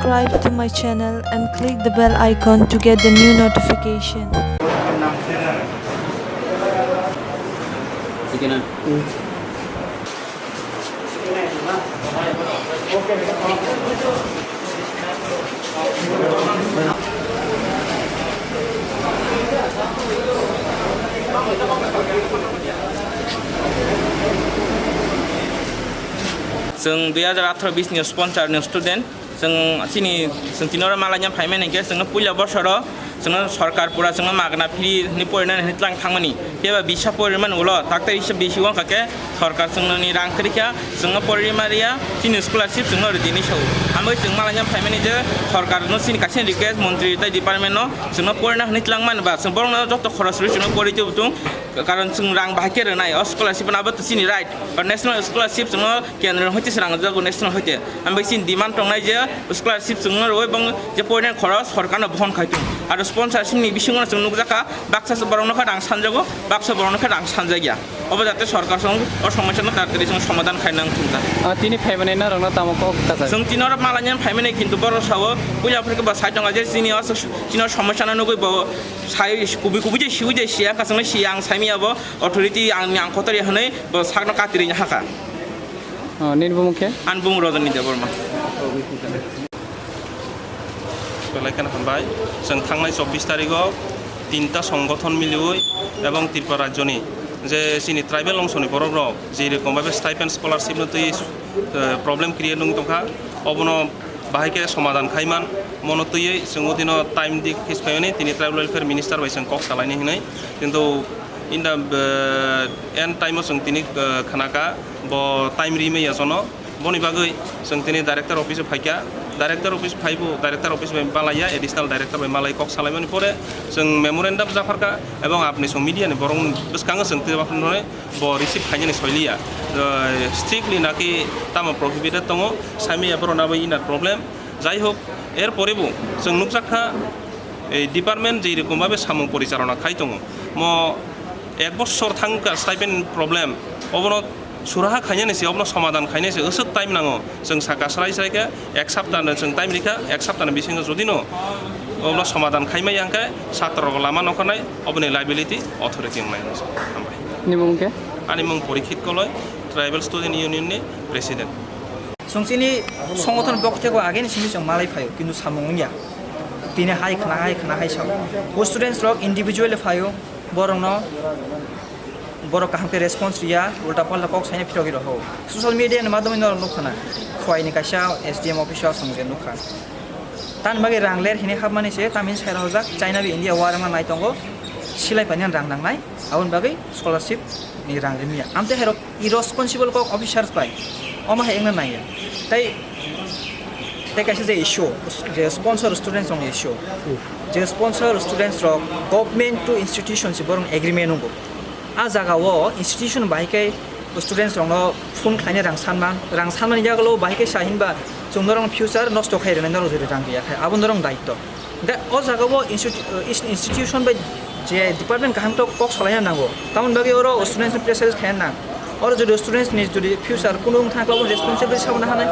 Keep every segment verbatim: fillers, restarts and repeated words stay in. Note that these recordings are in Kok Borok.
Subscribe to my channel and click the bell icon to get the new notification. Chwng dui hazar atharo bis ni sponsor ni student. Chwng chini, chwng tini oro malaina phaimani hinkhe chwngno puila bosoro chwngno sorkar pura chwngno magna free ni porinani hinwi tlang thangmani. Phiya ba bisa porimani ulo takta isa bisi wngkha khe sorkar chwngno ni rang kwrwi kha, chwngno porimariya, chini scholarship chwngno rwdi hinwi sao. Ambai chwng malaina phaimani je sorkar no chini kaisa request montri tai department no chwngno porina hinwi tlang mani ba chwng borokno joto khoros rwi chwngno pori tubtung. Karon chwng rang bahai khe rwnai, o scholarship no abo to chini right. National scholarship chwngno kendro hoite se rang jago, national hoite. Ambai chini demand tongnai je scholarship chwngno rwui bong je poinani khoros sorkarno bohon khai tung. Aro sponsorship ni bisingo chwng nukjakha, baksa borokno khe rang sanjago, baksa borokno khe rang sanjakya. Obo jate sorkar song o somosyano taratari chwng somadhan khai nang thung ta. Ah, tini phaimani norokno tamo kok ta sa? Chwng tini oro malaina phaimani, kintu borok sao puila phirke ba sai tonga je chini o, chini o somosyano nugui bo sai kubui kubui je siui je siya, kasangno siya ang saimya bo authority ang, ang kotor ya hwnwi bo sakno katirwi hakha. Oh, nini bumung khe? Ani bumung Rajani Debbarma. Belai kheno hambai. Chwng thangnai chobbish tarigo tinta songgothon miliui ebong Tripura rajyoni je chini tribal ongsoni borokrok je rokom bhabe stipend scholarship no twi, eh, problem create wng tongkha, obono bahai khe somadhan khaiman mono twiwi chwng o dino time di khisphaiyoni tini tribal welfare minister bai chwng kok salaini hinwi. Kintu in the, eh, end time o chwng tini, eh, khnaka bo time rimaya jono. Boni bagwi chwng tini director office o phaikha. Director office phaibo, director office bai malaiya, additional director bai malai kok salaimani pore chwng memorandum japharkha ebong apni chwng media ni borok bwskango chwng tei bo receive khainani soiliya. Eh, strictly naki tamo prohibited tongo, saimaya borok nabo inner problem. Jai hok, er pore bo chwng nukjak kha, ei department je rokom bhabe samung porichalona khai tongo, mo ek bosor thang ka stipend problem, obono suraha khainani se, obono somadhan khainani se, aswk time nango. Chwng saka srai srai khe ek sapta no chwng time rikha, ek sapta ni bisingo jodi no obono somadhan khaimaya hwnkhe satro rok lama nokharnai, oboni liability authority wngnai. Hambai. Nini mung khe? Ani mung Porikit Koloi, Tribal Student Union ni president. Chwng chini songothon pokh thego ageni simi chwng malai phaio, kintu samung wngya. Tini hai khna, hai khna, hai sao. O students rok individually phaio, borokno borok kaham khe response riya, ulta palta kok saina phirogwi roho. Social media ni madhyamoi norok nukha na, Khowai ni kaisa S D M office o chwng je nukha. Tamni bagwi rang ler hini hapmani se, tamni sai rohorjak, China bai India war wngna nai tongo, silai painani rang nangnai, aboni bagwi scholarship ni rang rimya. Amtwi hairok irresponsible kok officers bai omo hai wngna naiya. Tai, tai kaisa je issue, je sponsor students rokni issue. Je sponsor students rok government to institution se borok agreement nungo. A jaga o institution bai khe students rokno phone khlaina rang sanman, rang sanmani yagulo bai khe sa hinba chwng norok future nosto khai rwnai norok jodi rang riya khai abo norok daitto. Da o jaga o institu-, is-, institution bai je department kaham to kok salaina nango. Tamoni bagwi oro students ni pressure khaina nang. Oro jodi students ni jodi future kunu wng thang khe abo responsibility sabana hanai.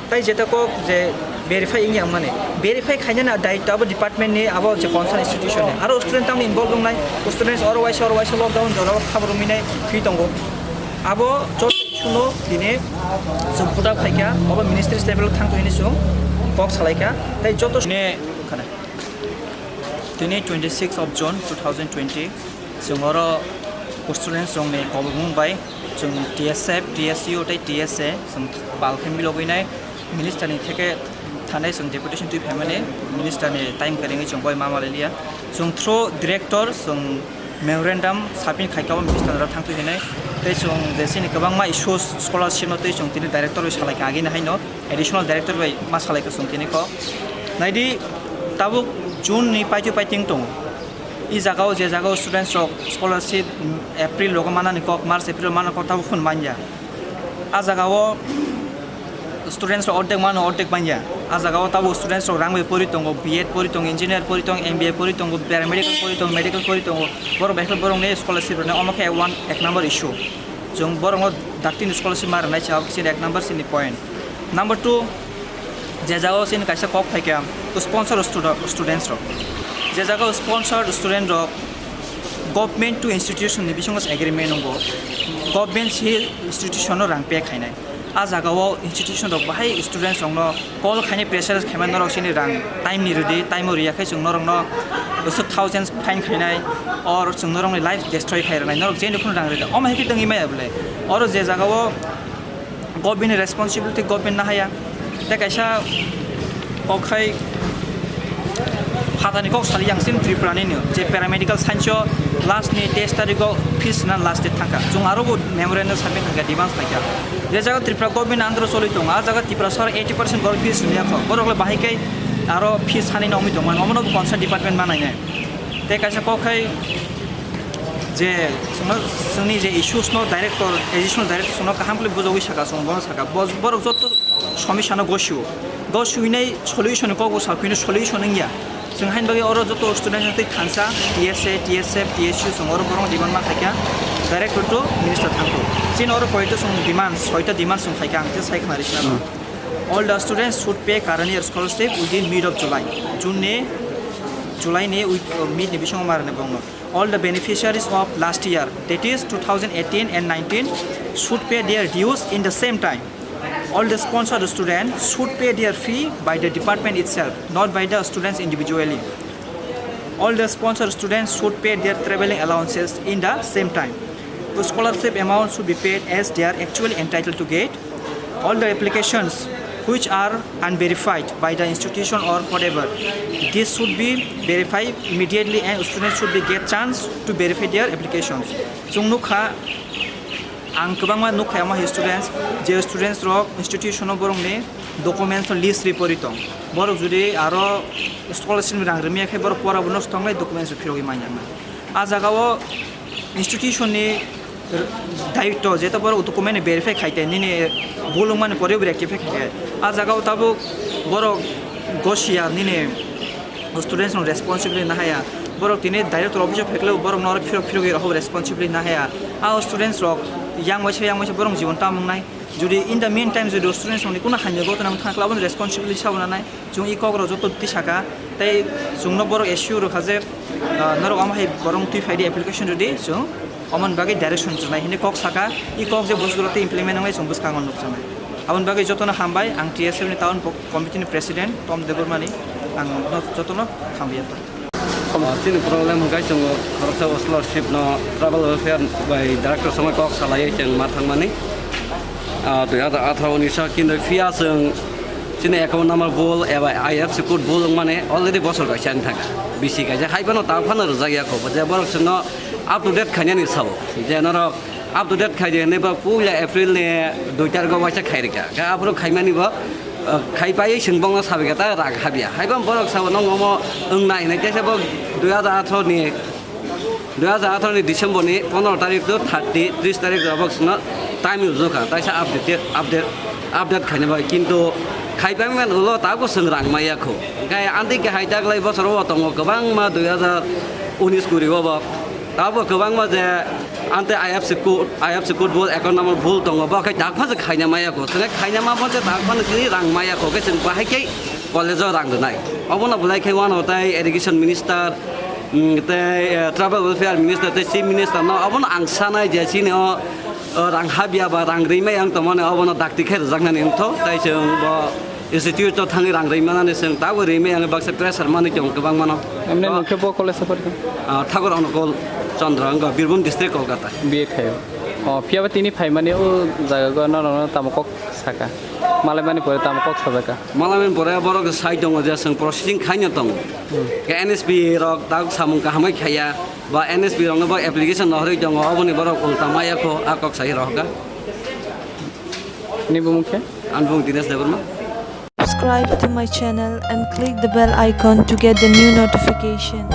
Tai jeta kok je verify wngya mani. Verify khaina na daitto abo department ni, abo je concern institution ni. Aro student tamni involve wngnai. Students oro waisa, oro waisa lockdown jora khabar minai phi tongo. Abo joto issue no tini chwng phuta phaikha, abo ministries level thang to hini chwng kok salaikha. Tai joto ne khana. Tini twenty six of June two thousand twenty, chwng oro students rokni kobongmung bai chwng T S F, T S U tei T S A chwng pal khe milogwi nai minister ni theke thanai chwng deputation twi phaimani minister ni time kwrwngwi chwng bai ma malailia. Chwng through director chwng memorandum submit khaikha o minister rok thang twi hinwi. Tei chwng je chini kwbangma issues scholarship no tei chwng tini director bai salaikha agini haino. Additional Director bai ma salai kwchwng tini kok. Naidi, tabuk June ni paitwi paiting tongo. I jagao je jagao students rok scholarship, mm, April rogo manani kok, March, April manani kok tabuk phun manya. A jagao students rok ordek mano, ordek manya. A jagao tabuk students rok rang bai pori tongo, B Ed pori tongo, engineer pori tongo, M B A pori tongo, paramedical pori tongo, medical pori tongo. Borok bai khe borokni scholarship rwna omo khe one, ek number issue. Chwng borokno daktini scholarship ma rwnai, chini ek number chini point. Number two, Je jagao chini kaisa kok phaikha sponsor student, students rok. Je jagao sponsor student rok government to institution ni bisingo agreement wngo. Government si institution no rang pay khainai. A jagao institution rok bahai students rokno call khainai, pressure khaima norok chini rang time ni rwdi, time o riya khe chwng norokno bwswk thousands fine khainai, or chwng norokni life destroy khai rwnai, norok jeni phano rang rwdi. Omo hai khe tongwi maya bwle? Oro je jagao government ni responsibility government nahaya. Tei kaisa kok khai phatani kok sali yang chini Tripura nini je paramedical science o last ni teis tarikh o fees na last date thangkha. Chwng aro bo memorandum submit khaikha, demand khaikha. Je jaga Tripura government under o choli tongo, a jaga Tripura sor eighty percent borok fees rwya kho. Borok le bahai kai aro fees hani nongwi tongmani, omono bo concern department ma nainai. Tei kaisa kok khai je chwngno, chwngni je issues no director, additional director chwngno kaham khlai bujogwi saka, chwng bono saka. Bo-, borok joto somosya no gosio. Gosiwinai solution kok bo saphino solution wngya. Chwng hain bagwi oro joto student tei thansa, T S A, T S F, T S U chwng oro borok demand ma khaikha director to minister thangkho. Chini oro koito chwng demand, soita demand chwng khaikha ang je sai khna rikna. All the students should pay current year scholarship within mid of July. June ni, July ni week, uh, mid ni bisingo ma rwna bongno. All the beneficiaries of last year, that is two thousand eighteen and nineteen, should pay their dues in the same time. All the sponsored students should pay their fee by the department itself, not by the students individually. All the sponsored students should pay their traveling allowances in the same time. The scholarship amount should be paid as they are actually entitled to get. All the applications which are unverified by the institution or whatever, this should be verified immediately and students should be get chance to verify their applications. Chwng nukha, ang kwbangma nukha omo hai students, je students rok institution o borokni documents no list rwi pori tong. Borok jodi aro scholarship ni rang rwmaya khe borok pora bo nosto wngnai, documents rok phirogwi manya wngnai. A jagao institution ni daityo, je to borok document ni verify khai te, nini bul wngmani pore bo rectify khai te. A jagao tabuk borok gosiya, nini students no responsibility nahaya. Borok tini director office o phaikle borok no phirok phirok rok responsibility nahaya. A students rok yang waisa yang waisa borok jibon tamung nai. Jodi in the meantime jodi students rok ni kuno hamya gotona wngkha khe aboni responsibility sabo nanai. Chwng i kok rok joto twi saka, tei chwngno borok assure rwkha je, ah, norok omo hai borok twi phai di application rwdi, chwng omoni bagwi direction rwnai hinwi kok saka. I kok je bwswk tei implement wngnai chwng bwskango nukjaknai. Aboni bagwi jotono hambai, ang T S F ni town po-, committee ni president Tom Debbarma ni, ang no jotono hambai. Ah, chini problem hwnkhe chwng khoroksa bo scholarship no tribal welfare bai director songwi kok salaiwi chwng ma thangmani. Ah, dui hazar atharo ni sa kintu phiya chwng chini account number bul eba I F S C code bul wngmani already bosor kaisa wng thangkha. Bisi kaisa hai phano ta phano rwjak ya kho, je borok chwngno up to date khainani sao. Je norok up to date khai di hinwi bo puila April ni dui tarikh o waisa khai rikha. Khe aphuru khaimani bo, ah, khai pai chwng bongno sabai kha ta rang habya. Hai bo borok sao nong omo wng nai hinwi khe se bo dui hazar atharo ni Dui hazar atharo ni December ni pondro tarik to thirty, tris tarik rok sino time rwjak kha, taisa update, update, update khaina bai, kintu khai pai man ulo tabuk chwng rang maya kho. Hwnkhe amtwi khe hai taklai bosor o tongo kwbangma dui hazar unis kuri o bo. Tabuk kwbangma je amtwi I F S C code, I F S C code bul, account number bul tongo, bo khe tak phano khaina maya kho. Chwng khaina ma phano tak phano chini rang maya kho, khe chwng bahai khe college o rang rwnai. Obono belai khe wano tai education minister, Mm, tei, eh, tribal welfare minister tei chief minister no obono ang sanai je chini o, o rang habya ba rang rimai ang tongmani obono dakti khe rwjaknani wngtho, tei chwng bo institute o thangwi rang rimanani chwng tabuk rimai ang baksa pressure manwi tongo kwbangmano. Emne O, nokhe bo college o porikha? Ah, Thakur Onukul Chandra, wngkha Birbhum district, Kolkata. B A khaio. O, phiyaba tini phaimani o jaga go norokno tamo kok saka? Malaimani pore tamo kok sajaka? Malaimani pore borok sai tongo je chwng processing khaino tongo. Hmm. Ke N S P rok tabuk samung kahamai khaiya, ba N S P rokno bo application no horwi tongo, oboni borok ulta maya kho, a kok sai rohka. Ni bumung khe? Ani bumung Dinesh Debbarma. Subscribe to my channel and click the bell icon to get the new notification.